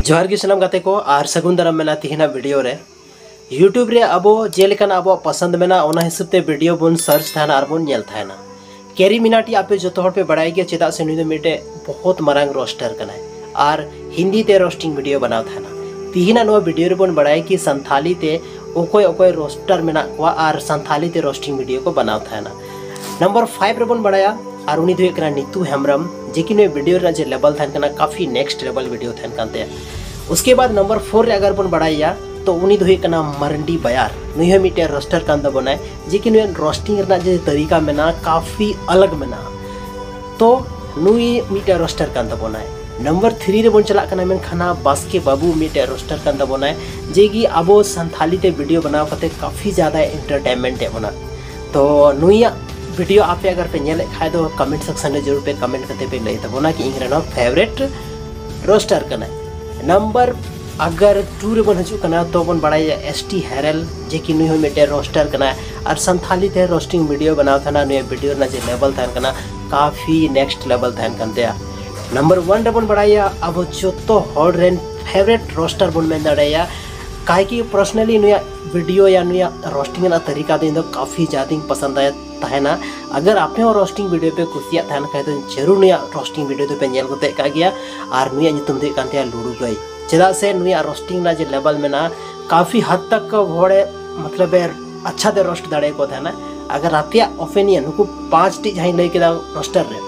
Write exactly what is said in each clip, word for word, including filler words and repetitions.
ᱡᱚᱦᱟᱨ ᱜᱮ ᱥᱟᱱᱟᱢ ᱜᱟᱛᱮ ᱠᱚ ᱟᱨ ᱥᱟᱹᱜᱩᱱ ᱫᱟᱨᱟᱢ ᱢᱮᱱᱟᱜᱼᱟ ᱛᱤᱦᱤᱧᱟᱜ ᱵᱷᱤᱰᱤᱭᱳ ᱨᱮ᱾ YouTube ᱨᱮ ᱟᱵᱚ ᱡᱮᱞᱮᱠᱟᱱᱟᱜ ᱟᱵᱚᱣᱟᱜ ᱯᱚᱥᱚᱱᱫ ᱢᱮᱱᱟᱜᱼᱟ, ᱚᱱᱟ ᱦᱤᱥᱟᱹᱵ ᱛᱮ ᱵᱷᱤᱰᱤᱭᱳ ᱵᱚᱱ ᱥᱟᱨᱪ ᱛᱟᱦᱮᱱᱟ ᱟᱨ ᱵᱚᱱ ᱧᱮᱞ ᱛᱟᱦᱮᱱᱟ᱾ ᱠᱮᱨᱤ ᱢᱤᱱᱟᱴᱤ ᱟᱯᱮ ᱡᱚᱛᱚ ᱦᱚᱲ ᱯᱮ ᱵᱟᱲᱟᱭ ᱜᱮᱭᱟ, ᱪᱮᱫᱟᱜ ᱥᱮ ᱱᱩᱭ ᱫᱚ ᱢᱤᱫᱴᱮᱡ ᱵᱚᱦᱩᱛ ᱢᱟᱨᱟᱝ ᱨᱳᱥᱴᱟᱨ ᱠᱟᱱᱟᱭ ᱟᱨ ᱦᱤᱱᱫᱤ ᱛᱮ ᱨᱳᱥᱴᱤᱝ ᱵᱷᱤᱰᱤᱭᱳ ᱵᱮᱱᱟᱣ ᱛᱟᱦᱮᱱᱟ᱾ ᱛᱤᱦᱤᱧᱟᱜ ᱱᱚᱣᱟ ᱵᱷᱤᱰᱤᱭᱳ ᱨᱮᱵᱚᱱ ᱵᱟᱲᱟᱭᱟ ᱠᱤ ᱥᱟᱱᱛᱷᱟᱞᱤ ᱛᱮ ᱚᱠᱚᱭ ᱚᱠᱚᱭ ᱨᱳᱥᱴᱟᱨ ᱢᱮᱱᱟᱜ ᱠᱚᱣᱟ ᱟᱨ ᱥᱟᱱᱛᱷᱟᱞᱤ ᱛᱮ ᱨᱳᱥᱴᱤᱝ ᱵᱷᱤᱰᱤᱭᱳ ᱠᱚ ᱵᱮᱱᱟᱣ ᱛᱟᱦᱮᱱᱟ᱾ ᱱᱟᱢᱵᱟᱨ ᱯᱷᱟᱭᱤᱵᱷ ᱨᱮᱵᱚᱱ ᱵᱟᱲᱟᱭᱟ, ᱟᱨ ᱩᱱᱤ ᱫᱚ ᱦᱩᱭᱩᱜ ᱠᱟᱱᱟ ᱱᱤᱛᱩ ᱦᱮᱢᱵᱨᱚᱢ, ᱡᱮ ᱠᱤ ᱱᱩᱭ ᱵᱷᱤᱰᱤᱭᱳ ᱨᱮᱱᱟᱜ ᱡᱮ ᱞᱮᱵᱮᱞ ᱛᱟᱦᱮᱱ ᱠᱟᱱᱟ, ᱠᱟᱯᱷᱤ ᱱᱮᱠᱥᱴ ᱞᱮᱵᱮᱞ ᱵᱷᱤᱰᱤᱭᱳ ᱛᱟᱦᱮᱱ ᱠᱟᱱ ᱛᱟᱭᱟ᱾ ᱩᱥᱠᱮ ᱵᱟᱫ ᱱᱟᱢᱵᱟᱨ ᱯᱷᱳᱨ ᱨᱮ ᱟᱜᱟᱨ ᱵᱚᱱ ᱵᱟᱲᱟᱭᱟ, ᱛᱚ ᱩᱱᱤ ᱫᱚ ᱦᱩᱭᱩᱜ ᱠᱟᱱᱟ ᱢᱟᱨᱱᱰᱤ ᱵᱟᱭᱟᱨ᱾ ᱱᱩᱭ ᱦᱚᱸ ᱢᱤᱫᱴᱮᱱ ᱨᱳᱥᱴᱟᱨ ᱠᱟᱱ ᱛᱟᱵᱚᱱᱟᱭ, ᱡᱮ ᱠᱤ ᱱᱩᱭᱟᱜ ᱨᱳᱥᱴᱤᱝ ᱨᱮᱱᱟᱜ ᱡᱮ ᱛᱟᱹᱨᱤᱠᱟ ᱢᱮᱱᱟᱜᱼᱟ, ᱠᱟᱯᱷᱤ ᱟᱞᱟᱜᱽ ᱢᱮᱱᱟᱜᱼᱟ᱾ ᱛᱚ ᱱᱩᱭ ᱢᱤᱫᱴᱮᱱ ᱨᱳᱥᱴᱟᱨ ᱠᱟᱱ ᱛᱟᱵᱚᱱᱟᱭ᱾ ᱱᱟᱢᱵᱟᱨ ᱛᱷᱨᱤ ᱨᱮᱵᱚᱱ ᱪᱟᱞᱟᱜ ᱠᱟᱱᱟ, ᱢᱮᱱᱠᱷᱟᱱ ᱵᱟᱥᱠᱮ ᱵᱟᱹᱵᱩ ᱢᱤᱫᱴᱮᱱ ᱨᱳᱥᱴᱟᱨ ᱠᱟᱱ ᱛᱟᱵᱚᱱᱟᱭ, ᱡᱮ ᱠᱤ ᱟᱵᱚ ᱥᱟᱱᱛᱷᱟᱞᱤ ᱛᱮ ᱵᱷᱤᱰᱤᱭᱳ ᱵᱮᱱᱟᱣ ᱠᱟᱛᱮ ᱠᱟᱯᱷᱤ ᱡᱟᱫᱟ ᱮᱱᱴᱟᱨᱴᱮᱱᱢᱮᱱᱴ ᱮᱫ ᱵᱚᱱᱟ᱾ ᱛᱚ ᱱᱩᱭᱟᱜ ᱵᱷᱤᱰᱤᱭᱳ ᱟᱯᱮ ᱟᱜᱟᱨ ᱯᱮ ᱧᱮᱞᱮᱫ ᱠᱷᱟᱡ ᱫᱚ ᱠᱚᱢᱮᱱᱴ ᱥᱮᱠᱥᱚᱱ ᱨᱮ ᱡᱟᱹᱨᱩᱲ ᱯᱮ ᱠᱚᱢᱮᱱᱴ ᱠᱟᱛᱮ ᱯᱮ ᱞᱟᱹᱭ ᱛᱟᱵᱚᱱᱟ ᱠᱤ ᱤᱧ ᱨᱮᱱ ᱯᱷᱮᱵᱟᱨᱮᱴ ᱨᱳᱥᱴᱟᱨ ᱠᱟᱱᱟᱭ᱾ ᱱᱟᱢᱵᱟᱨ ᱟᱜᱟᱨ ᱴᱩ ᱨᱮᱵᱚᱱ ᱦᱤᱡᱩᱜ ᱠᱟᱱᱟ, ᱛᱚ ᱵᱚᱱ ᱵᱟᱲᱟᱭᱟ ᱮᱥ ᱴᱤ ᱦᱮᱨᱮᱞ, ᱡᱮ ᱠᱤ ᱱᱩᱭ ᱦᱚᱸ ᱢᱤᱫᱴᱮᱱ ᱨᱳᱥᱴᱟᱨ ᱠᱟᱱᱟᱭ ᱟᱨ ᱥᱟᱱᱛᱷᱟᱞᱤ ᱛᱮ ᱨᱳᱥᱴᱤᱝ ᱵᱷᱤᱰᱤᱭᱳ ᱵᱮᱱᱟᱣ ᱛᱟᱦᱮᱱᱟ᱾ ᱱᱩᱭᱟᱜ ᱵᱷᱤᱰᱤᱭᱳ ᱨᱮᱱᱟᱜ ᱡᱮ ᱞᱮᱵᱮᱞ ᱛᱟᱦᱮᱱ ᱠᱟᱱᱟ, ᱠᱟᱯᱷᱤ ᱱᱮᱠᱥᱴ ᱞᱮᱵᱮᱞ ᱛᱟᱦᱮᱱ ᱠᱟᱱ ᱛᱟᱭᱟ᱾ ᱱᱟᱢᱵᱟᱨ ᱚᱣᱟᱱ ᱨᱮᱵᱚᱱ ᱵᱟᱲᱟᱭᱟ ᱟᱵᱚ ᱡᱚᱛᱚ ᱦᱚᱲ ᱨᱮᱱ ᱯᱷᱮᱵᱟᱨᱮᱴ ᱨᱳᱥᱴᱟᱨ ᱵᱚᱱ ᱢᱮᱱ ᱫᱟᱲᱮᱭᱟᱭᱟ, ᱠᱟᱭ ᱠᱤ ᱯᱟᱨᱥᱚᱱᱟᱞᱤ ᱱᱩᱭᱟᱜ ᱵᱷᱤᱰᱤᱭᱳ ᱭᱟ ᱱᱩᱭᱟᱜ ᱨᱳᱥᱴᱤᱝ ᱨᱮᱱᱟᱜ ᱛᱟᱹᱨᱤᱠᱟ ᱫᱚ ᱤᱧ ᱫᱚ ᱠᱟᱯᱷᱤ ᱡᱟᱫᱤᱧ ᱯᱚᱥᱚᱱᱫ ᱟᱭ ᱛᱟᱦᱮᱱᱟ᱾ ᱟᱜᱟᱨ ᱟᱯᱮ ᱦᱚᱸ ᱨᱳᱥᱴᱤᱝ ᱵᱷᱤᱰᱤᱭᱳ ᱯᱮ ᱠᱩᱥᱤᱭᱟᱜ ᱛᱟᱦᱮᱱ ᱠᱷᱟᱡ ᱫᱚ ᱡᱟᱹᱨᱩᱲ ᱱᱩᱭᱟᱜ ᱨᱳᱥᱴᱤᱝ ᱵᱷᱤᱰᱤᱭᱳ ᱫᱚᱯᱮ ᱧᱮᱞ ᱜᱚᱫ ᱠᱟᱜ ᱜᱮᱭᱟ᱾ ᱟᱨ ᱱᱩᱭᱟᱜ ᱧᱩᱛᱩᱢ ᱫᱚ ᱦᱩᱭᱩᱜ ᱠᱟᱱ ᱛᱟᱭᱟ ᱞᱩᱰᱩ ᱜᱟᱹᱭ, ᱪᱮᱫᱟᱜ ᱥᱮ ᱱᱩᱭᱟᱜ ᱨᱳᱥᱴᱤᱝ ᱨᱮᱱᱟᱜ ᱡᱮ ᱞᱮᱵᱮᱞ ᱢᱮᱱᱟᱜᱼᱟ, ᱠᱟᱯᱷᱤ ᱦᱟᱫ ᱛᱚᱠ ᱦᱚᱲᱮ ᱢᱚᱛᱞᱚᱵ ᱮ ᱟᱪᱪᱷᱟ ᱛᱮ ᱨᱳᱥᱴ ᱫᱟᱲᱮᱭᱟᱠᱚ ᱛᱟᱦᱮᱱᱟ᱾ ᱟᱜᱟᱨ ᱟᱯᱮᱭᱟᱜ ᱚᱯᱤᱱᱤᱭᱚᱱ ᱱᱩᱠᱩ ᱯᱟᱸᱪ ᱴᱤ ᱡᱟᱦᱟᱸᱧ ᱞᱟᱹᱭ ᱠᱮᱫᱟ ᱨᱳᱥᱴᱟᱨ ᱨᱮ,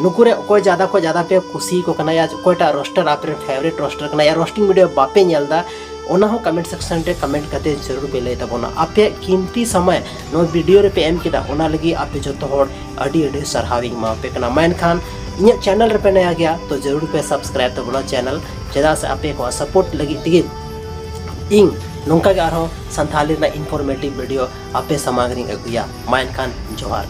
ᱱᱩᱠᱩ ᱨᱮ ᱚᱠᱚᱭ ᱡᱟᱫᱟ ᱠᱷᱚᱱ ᱡᱟᱫᱟ ᱯᱮ ᱠᱩᱥᱤᱭᱟᱠᱚ ᱠᱟᱱᱟ ᱭᱟ ᱚᱠᱚᱭᱴᱟᱜ ᱨᱳᱥᱴᱟᱨ ᱟᱯᱮ ᱨᱮᱱ ᱯᱷᱮᱵᱟᱨᱮᱴ ᱨᱳᱥᱴᱟᱨ ᱠᱟᱱᱟ ᱭᱟ ᱨᱳᱥᱴᱤᱝ ᱵᱷᱤᱰᱤᱭᱳ ᱵᱟᱯᱮ ᱧᱮᱞ ᱮᱫᱟ, ᱚᱱᱟ ᱦᱚᱸ ᱠᱚᱢᱮᱱᱴ ᱥᱮᱠᱥᱚᱱ ᱨᱮ ᱠᱚᱢᱮᱱᱴ ᱠᱟᱛᱮ ᱡᱟᱹᱨᱩᱲ ᱯᱮ ᱞᱟᱹᱭ ᱛᱟᱵᱚᱱᱟ᱾ ᱟᱯᱮᱭᱟᱜ ᱠᱤᱢᱛᱤ ᱥᱚᱢᱚᱭ ᱱᱚᱣᱟ ᱵᱷᱤᱰᱤᱭᱳ ᱨᱮᱯᱮ ᱮᱢ ᱠᱮᱫᱟ, ᱚᱱᱟ ᱞᱟᱹᱜᱤᱫ ᱟᱯᱮ ᱡᱚᱛᱚ ᱦᱚᱲ ᱟᱹᱰᱤ ᱟᱹᱰᱤ ᱥᱟᱨᱦᱟᱣ ᱤᱧ ᱮᱢᱟ ᱯᱮ ᱠᱟᱱᱟ᱾ ᱢᱮᱱᱠᱷᱟᱱ ᱤᱧᱟᱹᱜ ᱪᱮᱱᱮᱞ ᱨᱮᱯᱮ ᱱᱟᱭᱟ ᱜᱮᱭᱟ ᱛᱚ ᱡᱟᱹᱨᱩᱲ ᱯᱮ ᱥᱟᱵᱥᱠᱨᱟᱭᱤᱵ ᱛᱟᱵᱚᱱᱟ ᱪᱮᱱᱮᱞ, ᱪᱮᱫᱟᱜ ᱥᱮ ᱟᱯᱮ ᱠᱚᱣᱟᱜ ᱥᱟᱯᱳᱨᱴ ᱞᱟᱹᱜᱤᱫ ᱛᱮᱜᱮ ᱤᱧ ᱱᱚᱝᱠᱟ ᱜᱮ ᱟᱨᱦᱚᱸ ᱥᱟᱱᱛᱷᱟᱞᱤ ᱨᱮᱱᱟᱜ ᱤᱱᱯᱷᱚᱨᱢᱮᱴᱤᱵᱷ ᱵᱷᱤᱰᱤᱭᱳ ᱟᱯᱮ ᱥᱟᱢᱟᱝ ᱨᱤᱧ ᱟᱹᱜᱩᱭᱟ᱾ ᱢᱟ ᱮᱱᱠᱷᱟᱱ ᱡᱚᱦᱟᱨ᱾